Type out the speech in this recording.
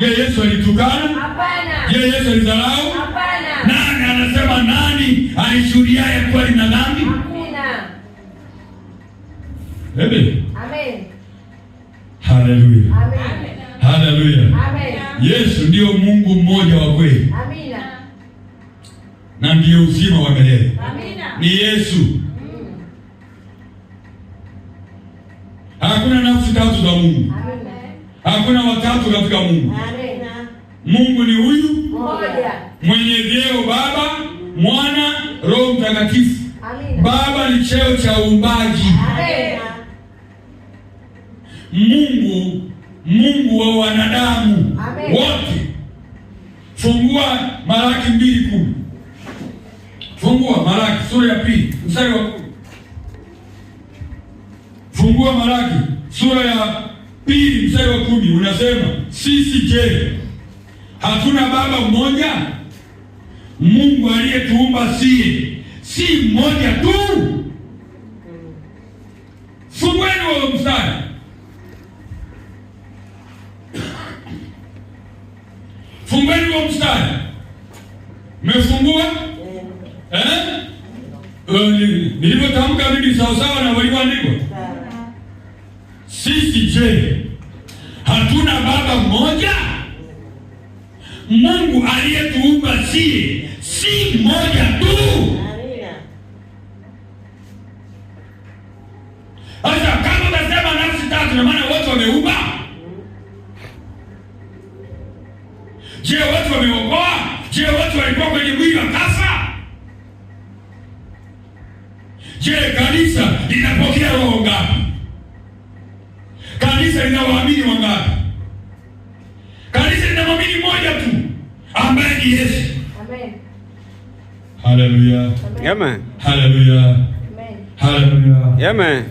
Je, Yesu alitukana? Hapana. Je, Yesu alidharau? Hapana. Nani anasema, nani alishuhudiaye kweli na dhambi? Hakuna. Amen. Amen. Haleluya. Amen. Haleluya. Amen. Yesu ndiyo Mungu mmoja wa kweli Amina. na ndiyo uzima wa milele. Amina. Ni Yesu. Hakuna nafsi tatu za Mungu. Amina. Hakuna watatu katika Mungu. Amina. Mungu ni huyu Mmoja. mwenye vyeo Baba, Mwana, Roho Mtakatifu. Amina. Baba ni cheo cha uumbaji. Amen. Mungu, Mungu wa wanadamu Amen. wote. Fungua Malaki 2:10. Fungua Malaki sura ya 2 mstari wa 10. Fungua Malaki sura ya 2 mstari wa 10, unasema sisi je, hatuna baba mmoja? Mungu aliyetuumba sie si mmoja tu? Fungueni huo mstari. Fungueni huo mstari. Mmefungua? Eh? Nilivyotamka mimi sawasawa na walivyoandikwa. Sisi je, hatuna baba mmoja? Mungu aliyetuumba sie si mmoja tu? Sasa kama unasema nafsi tatu, na maana wote wameumba. Je, wote wameokoa? Je, wote walikuwa kwenye mwili wakafa? Je, kanisa linapokea roho ngapi? Kanisa lina waamini wangapi? Kanisa lina mwamini mmoja tu ambaye ni Yesu. Amen. Haleluya. Amen. Amen. Haleluya. Amen. Haleluya. Amen.